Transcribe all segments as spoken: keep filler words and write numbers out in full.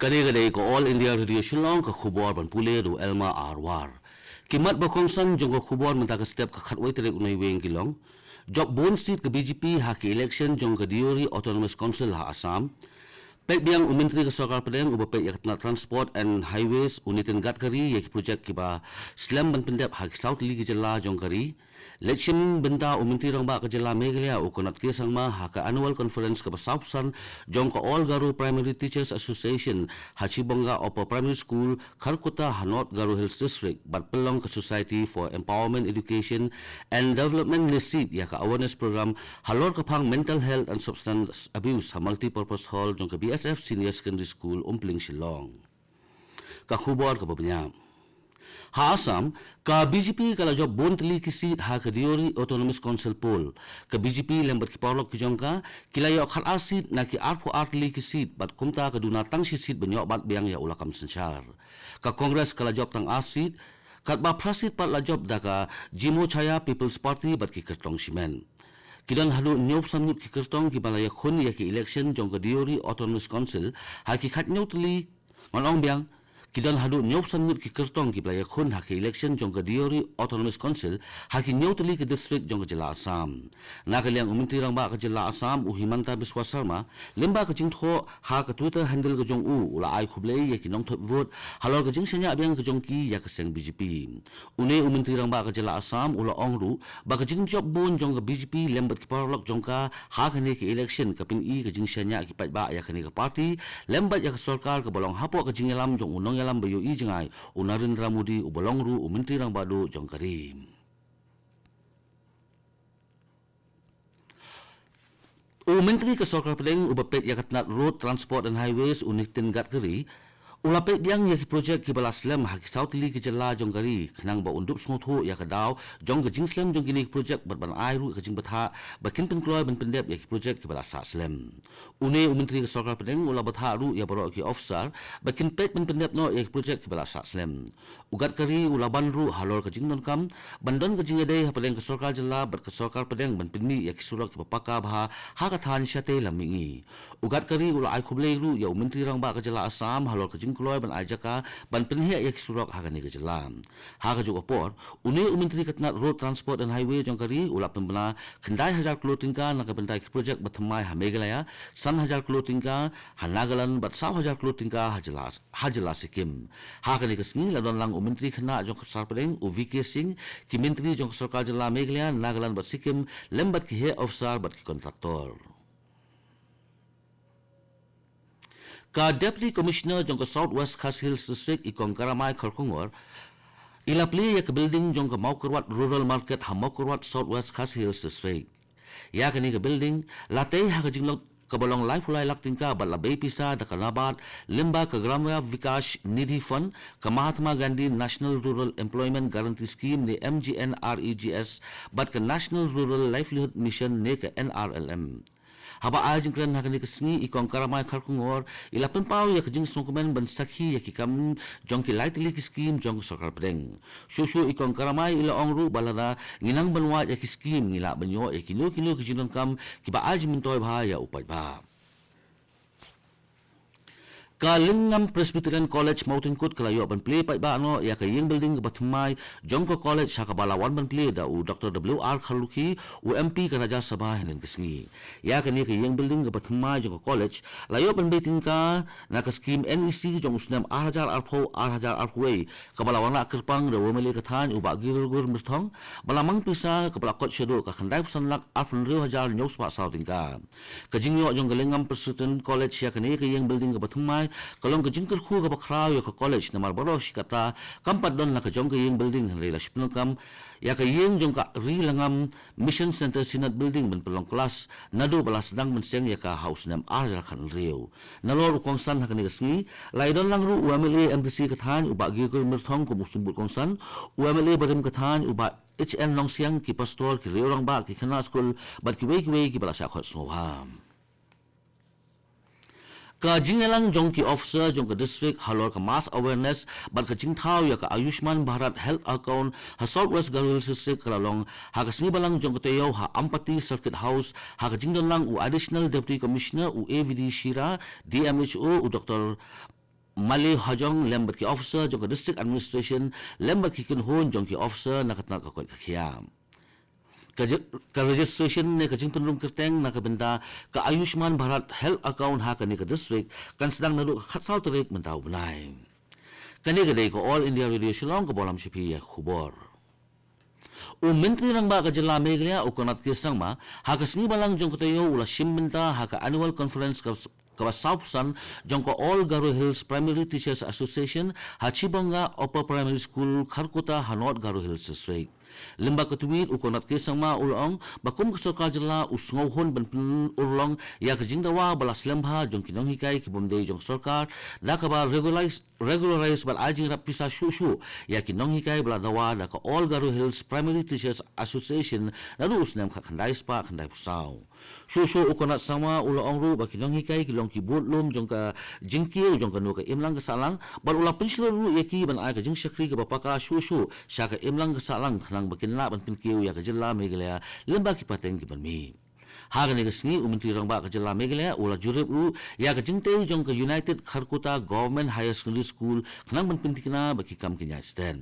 Kane ka dei ka All India Radio Shillong, ka khubor ban pule da u Elma Arwar. Ki mat ba kongsan jong ka khubor mynta ka step ka khatwei tarik u Naiwieng ki long: jop bun seat ka B J P ha ki election jong ka Deori Autonomous Council ha Assam. Peit biang u Myntri ka Sorkar Pdeng uba peit ïa ka tnat Transport and Highways u Nitin Gadkari ïa ki project kiba slem ban pyndep ha ki saw tylli ki jylla jong ka ri. Leit shim bynta u Myntri Rangbah ka jylla Meghalaya u Conrad K Sangma ha ka Annual Conference kaba sawphew san jong ka All Garo Primary Teachers Association ha Chibonga Upper Primary School, Kharkutta ha North Garo Hills District, bad pynlong ka Society for Empowerment Education and Development NESEED ïa ka awareness program halor ka phang Mental Health and Substance Abuse ha Multipurpose Hall jong ka B S F Senior Secondary School, Umpling, Shillong. Ka khubor kaba bniah. Ha Assam, ka B J P ka la jop bun tylli ki seat ha ka Deori Autonomous Council poll. Ka B J P lem bad ki paralok ki jong ka ki la ïoh khatar seat na ki arphew ar tylli ki seat, bad kumta ka duna tang shi seat ban ïoh bat biang ïa u lakam synshar. Ka Congress ka la jop tang ar seat, katba phra seat pat la jop da ka Jimo Chaya People's Party bad ki kyrtong shimet. Ki don haduh hynñiewphew san ngut ki kyrtong kiba la ïakhun ïa ki election jong ka Deori Autonomous Council ha ki khathynñiew tylli, ngan ong biang, ki don haduh hynñiewphew san ngut ki kyrtong kiba la ïakhun ha ki election jong ka Deori Autonomous Council ha ki hynñiew tylli ki district jong ka jylla Assam. Na ka liang u Myntri Rangbah ka jylla Assam u Himanta Biswa Sarma, lyngba ka jingthoh ha ka Twitter handle ka jong u, u la ai khublei ïa ki nongthep vote halor ka jingshaniah biang ka jong ki ïa ka seng B J P. Une u Myntri Rangbah ka jylla Assam u la ong ruh ba ka jingjop bun jong ka B J P lem bad ki paralok jong ka ha kane ka election ka pyni ka jingshaniah ki paidbah ïa kane ka party lem bad ïa ka sorkar kaba long hapoh ka jingïalam jong u nongïalam ba ïohi jngai u Narendra Modi uba long ruh u Myntri Rangbah duh jong ka ri. U Myntri ka Sorkar Pdeng uba peit ïa ka tnat Road Transport and Highways u Nitin Gadkari u la peit biang ïa ki project kiba la slem ha ki saw tylli ki jylla jong ka ri khnang ba un dup sngewthuh ïa ka daw jong ka jingslem jong kine ki project bad ban ai ruh ka jingbthah ba kin pynkloi ban pyndep ïa ki project kiba la sah slem. Une u Myntri ka Sorkar Pdeng u la bthah ruh ïa baroh ki officer ba kin peit ban pyndep noh ïa ki project kiba la sah slem. U Gadkari u la ban ruh halor ka jingdonkam ban don ka jingïadei hapdeng ka sorkar jylla bad ka sorkar pdeng ban pynmih ïa ki surok kiba paka bha ha ka thaiñ shatei lam mihngi. U Gadkari u la ai khublei ruh ïa u Myntri Rangbah ka jylla Assam halor ka jingkloi ban ai jaka ban pynheh ïa ki surok ha kane ka jylla. Ha kajuh ka por, une u Myntri ka tnat Road Transport and Highway jong ka ri u la pynbna khyndai hajar klur tyngka na ka bynta ki project ba thymmai ha Meghalaya, san hajar klur tyngka ha Nagaland bad saw hajar klur tyngka ha jylla ha jylla Sikkim. Ha kane ka sngi la don lang u Myntri Khynnah jong ka Sorkar Pdeng u V K Singh, ki Myntri jong ka Sorkar Jylla Meghalaya, Nagaland bad Sikkim, lem bad ki heh officer bad ki kontraktor. Ka Deputy Commissioner jong ka South West Khasi Hills District i Kong Karamai Kharkongor i la plie ïa ka building jong ka Mawkyrwat Rural Market ha Mawkyrwat, South West Khasi Hills District. Ïa kane ka building la tei ha ka jinglong kaba long laiphew lai lak tyngka bad la bei pisa da ka NABARD lyngba ka Gramya Vikash Nidhi Fund, ka Mahatma Gandhi National Rural Employment Guarantee Scheme ne M G N R E G S bad ka National Rural Livelihood Mission ne ka N R L M. Haba ai jingkren ha kane ka sngi i Kong Karamai Kharkongor i la pynpaw ïa ka jingsngewkmen ban sakhi ïa ki kam jong ki lai tylli ki skim jong ka Sorkar Pdeng. Shuh shuh i Kong Karamai i la ong ruh ba lada ngi nang ban wad ïa ki skim ngi lah ban ïoh ïa kino kino ki jingdonkam kiba ai jingmyntoi bha ïa u paidbah. Ka Lyngngam Presbyterian College Mawtynkut ka la ïoh ban plie paidbah noh ïa ka ïing building kaba thymmai jong ka college ha kaba la wan ban plie da u Doctor W R Kharlukhi, u M P ka Rajya Sabha hynnin ka sngi. Ïa kane ka ïing building kaba thymmai jong ka college la ïoh ban bei tyngka na ka skim N E C jong u snem ar hajar arphew ar hajar arphew wei, kaba la wanrah kyrpang da u M L A ka thaiñ u Bah Girgur Myrthong, ba la mang pisa kaba la kot shaduh ka khyndai phew san lak arphew hynriew hajar hynñiew spah saw tyngka. Ka jingïoh jong ka Lyngngam Presbyterian College ïa kane ka ïing building kaba thymmai ka long ka jingkyrkhu kaba khraw ïa ka college namar baroh shi katta kam pat don la ka jong ka ïing building, hynrei la shu pyndonkam ïa ka ïing jong ka Ri Lyngngam Mission Centre Synod Building ban pynlong klas naduh ba la sdang ban seng ïa ka ha u snem ar hajar khathynriew. Nalor u kongsan ha kane ka sngi la ïadon lang ruh u M L A M D C ka thaiñ u Bah Girgur Myrthong kum u symbud kongsan, u M L A barim ka thaiñ u Bah H N Nongsiang, ki pastor, ki riew rangbah, ki khynnah skul bad kiwei kiwei kiba la shah khot sngewbha. Ka jingïalang jong ki officer jong ka district halor ka mass awareness bad ka jingthaw ïa ka Ayushman Bharat Health Account ha South West Garo Hills District ka la long ha ka sngi Balang jong ka taïew ha Ampati Circuit House, ha ka jingdon lang u Additional Deputy Commissioner u A V D Shira, D M H O u Doctor Male Hajong lem bad ki officer jong ka District Administration lem bad ki kynhun jong ki officer na ka tnat ka koit ka khiah. Ka, ka registration ne ka jingpynrung kyrteng na ka bynta ka Ayushman Bharat Health Account ha kane ka district kan sdang naduh ka khatsaw tarik mynta u bnai. Kane ka dei ka All India Radio Shillong, ka bym lam shuh phi ïa ka khubor. U Myntri Rangbah ka jylla Meghalaya u Conrad K Sangma ha ka sngi Balang jong ka taïew u la shim bynta ha ka annual conference ka kaba sawphew san jong ka All Garo Hills Primary Teachers Association ha Chibonga Upper Primary School, Kharkutta ha North Garo Hills District. Lyngba ka tweet u Conrad K Sangma u la ong ba kum ka sorkar jylla u sngewhun ban pynurlong ïa ka jingdawa ba la slem bha jong ki nonghikai ki bym dei jong ka sorkar da kaba regularize, regularize bad ai jingrap pisa shuh shuh ïa ki nonghikai ba la dawa da ka All Garo Hills Primary Teachers Association naduh u snem khatkhyndai spah khyndaiphew saw. Shuh shuh u Conrad Sangma u la ong ruh ba ki nonghikai ki long ki budlum jong ka jingkiew jong kano ka imlang ka sahlang bad u la pynshlur ruh ïa ki ban ai ka jingshakri kaba paka shuh shuh sha ka imlang ka sahlang khnang ba kin lah ban pynkiew ïa ka jylla Meghalaya lyngba ki pateng ki ban mih. Ha kane ka sngi u Myntri Rangbah ka jylla Meghalaya u la jurip ruh ïa ka jingtei jong ka United Kharkutta Government Higher Secondary School khnang ban pyntikna ba ki kam kin ïaid stet.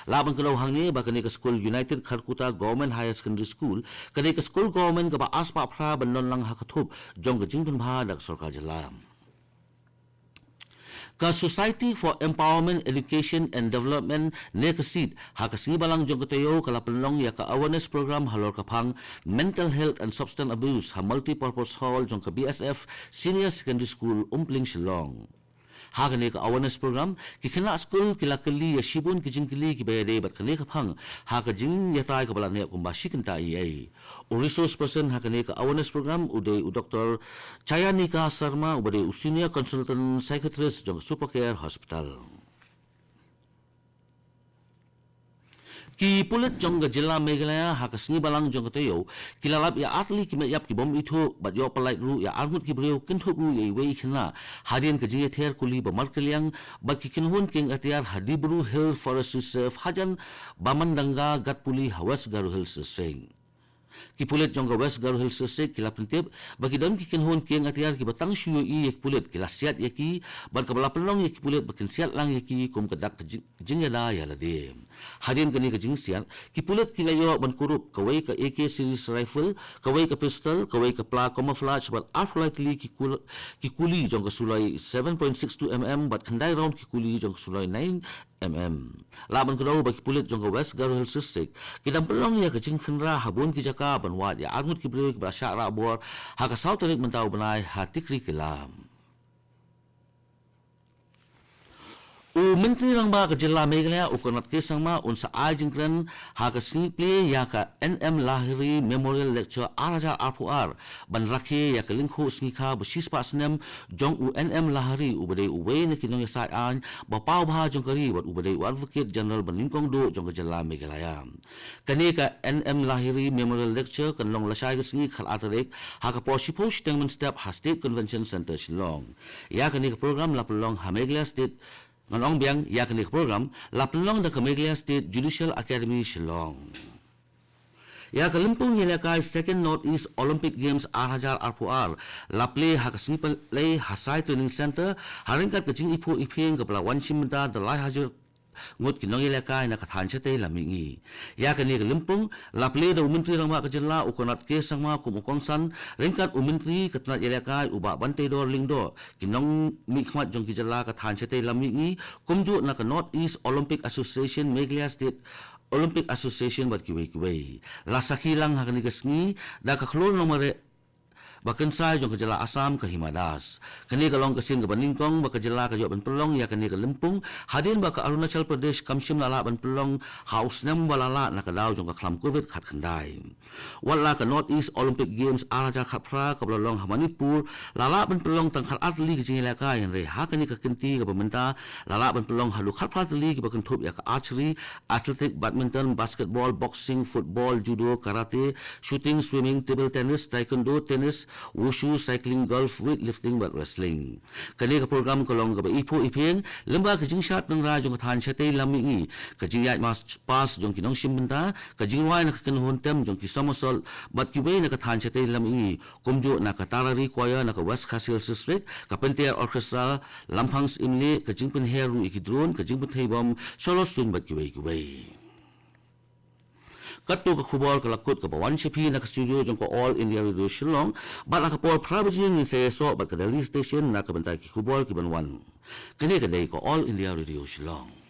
Lah ban kdew hangne ba kane ka skul United Kharkutta Government Higher Secondary School ka dei ka skul government kaba ar spah phra ban don lang ha ka thup jong ka jingpynbha da ka sorkar jylla. Ka Society for Empowerment, Education and Development ne ka SEED ha ka sngi Balang jong ka taïew ka la pynlong ïa ka awareness program halor ka phang Mental Health and Substance Abuse ha Multipurpose Hall jong ka B S F Senior Secondary School, Umpling, Shillong. Ha kane ka awareness program ki khynnah skul ki la kylli ïa shibun ki jingkylli kiba ïadei bad kane ka phang ha ka jingïatai kaba la neh kumba shi kynta eiei. U resource person ha kane ka awareness program u dei u Doctor Chayanika Sharma uba dei u Senior Consultant Psychiatrist jong ka Supercare Hospital. Ki pulit jong ka jylla Meghalaya ha ka sngi Balang jong ka taïew ki la lap ïa artylli ki metïap ki bym ithuh bad ïoh pyllait ruh ïa arngut ki briew, kynthup ruh ïa iwei i khynnah, hadien ka jingïather kuli ba markylliang bad ki kynhun kieng atiar ha Dibru Hill Forest Reserve hajan Bamandanga, Gatpuli ha West Garo Hills District. Ki pulit jong ka West Garo Hills District ki la pyntip ba ki don ki kynhun kieng atiar kiba tang shu ïohi ïa ki pulit, ki la siat ïa ki bad kaba la pynlong ïa ki pulit ba kin siat lang ïa ki kum ka dak ka jing, jingïada ïa lade. Hadien kane ka jingsiat ki pulit ki la ïoh ban kurup kawei ka A K series rifle, kawei ka pistol, kawei ka pla camouflage bad arphew lai tylli ki kul, ki kuli jong ka suloi seven point six two M M bad khyndai round ki kuli jong ka suloi nine M M. Lah ban kdew ba ki pulit jong ka West Garo Hills District ki dang pynlong ïa ka jingkhynra ha bun ki jaka ban wad ïa arngut ki briew kiba la shah rah bor ha ka saw tarik mynta u bnai ha Tikrikilla. U Myntri Rangbah ka jylla Meghalaya u Conrad K Sangma un sa ai jingkren ha ka sngi Plie ïa ka N M Lahiri Memorial Lecture ar hajar arphew ar ban rakhe ïa ka lyngkhuh sngi kha ba shispah snem jong u N M Lahiri uba dei uwei na ki nongïasaid aiñ ba paw bha jong ka ri bad uba dei u Advocate General ba nyngkong duh jong ka jylla Meghalaya. Kane ka N M Lahiri Memorial Lecture kan long lashai ka sngi khatar tarik ha ka por shiphew shiteng mynstep ha State Convention Centre, Shillong. Ïa kane ka program la pynlong ha Meghalaya State, ngan ong biang, ïa kane ka program la pynlong da ka Meghalaya State Judicial Academy, Shillong. Ïa ka lympung ïalehkai Second North East Olympic Games ar hajar arphew ar la plie ha ka sngi Palei ha Sai Training Centre ha ryngkat ka jingiphuh iphieng kaba la wan shim bynta da lai hajar ngut ki nongïalehkai na ka thaiñ shatei lam mihngi. Ïa kane ka lympung la plie da u Myntri Rangbah ka jylla u Conrad K Sangma kum u kongsan ryngkat u Myntri ka tnat ïalehkai u Bah Banteidor Lyngdoh, ki nongmihkhmat jong ki jylla ka thaiñ shatei lam mihngi, kumjuh na ka North East Olympic Association, Meghalaya State Olympic Association bad kiwei kiwei. La sakhi lang ha kane ka sngi da ka khlur nongmareh ba kynsai jong ka jylla Assam, ka Hima Das. Kane ka long ka sien kaba nyngkong ba ka jylla ka ïoh ban pynlong ïa kane ka lympung hadien ba ka Arunachal Pradesh kam shym la lah ban pynlong ha u snem ba la lah na ka daw jong ka khlam Covid khatkhyndai. Wat la ka North East Olympic Games ar hajar khatphra kaba la long ha Manipur la lah ban pynlong tang khatar tylli ki jingïalehkai, hynrei ha kane ka kynti kaba mynta la lah ban pynlong haduh khatphra tylli kiba kynthup ïa ka archery, athletic, badminton, basketball, boxing, football, judo, karate, shooting, swimming, table tennis, taekwondo, tennis, wushu, cycling, golf, weightlifting bad wrestling. Kane ka program ka long kaba iphuh iphieng lyngba ka jingshad tynrai jong ka thaiñ shatei lam mihngi, ka jingïaid march past jong ki nongshim bynta, ka jingrwai na ka kynhun tem jong ki somersault bad kiwei na ka thaiñ shatei lam mihngi, kumjuh na ka Tarari Choir na ka West Khasi Hills District, ka Pynter Orchestra, Lamphang Syiemlieh, ka jingpynher ruh ïa ki drone, ka jingpynthei bom shalor suiñ bad kiwei kiwei. Katto ka khubor ka la kut kaba wan sha phi na ka studio jong ka All India Radio Shillong, bad ha ka por phra baje ngin sa ïasoh bad ka Delhi Station na ka bynta ki khubor ki ban wan. Kane ka dei ka All India Radio Shillong.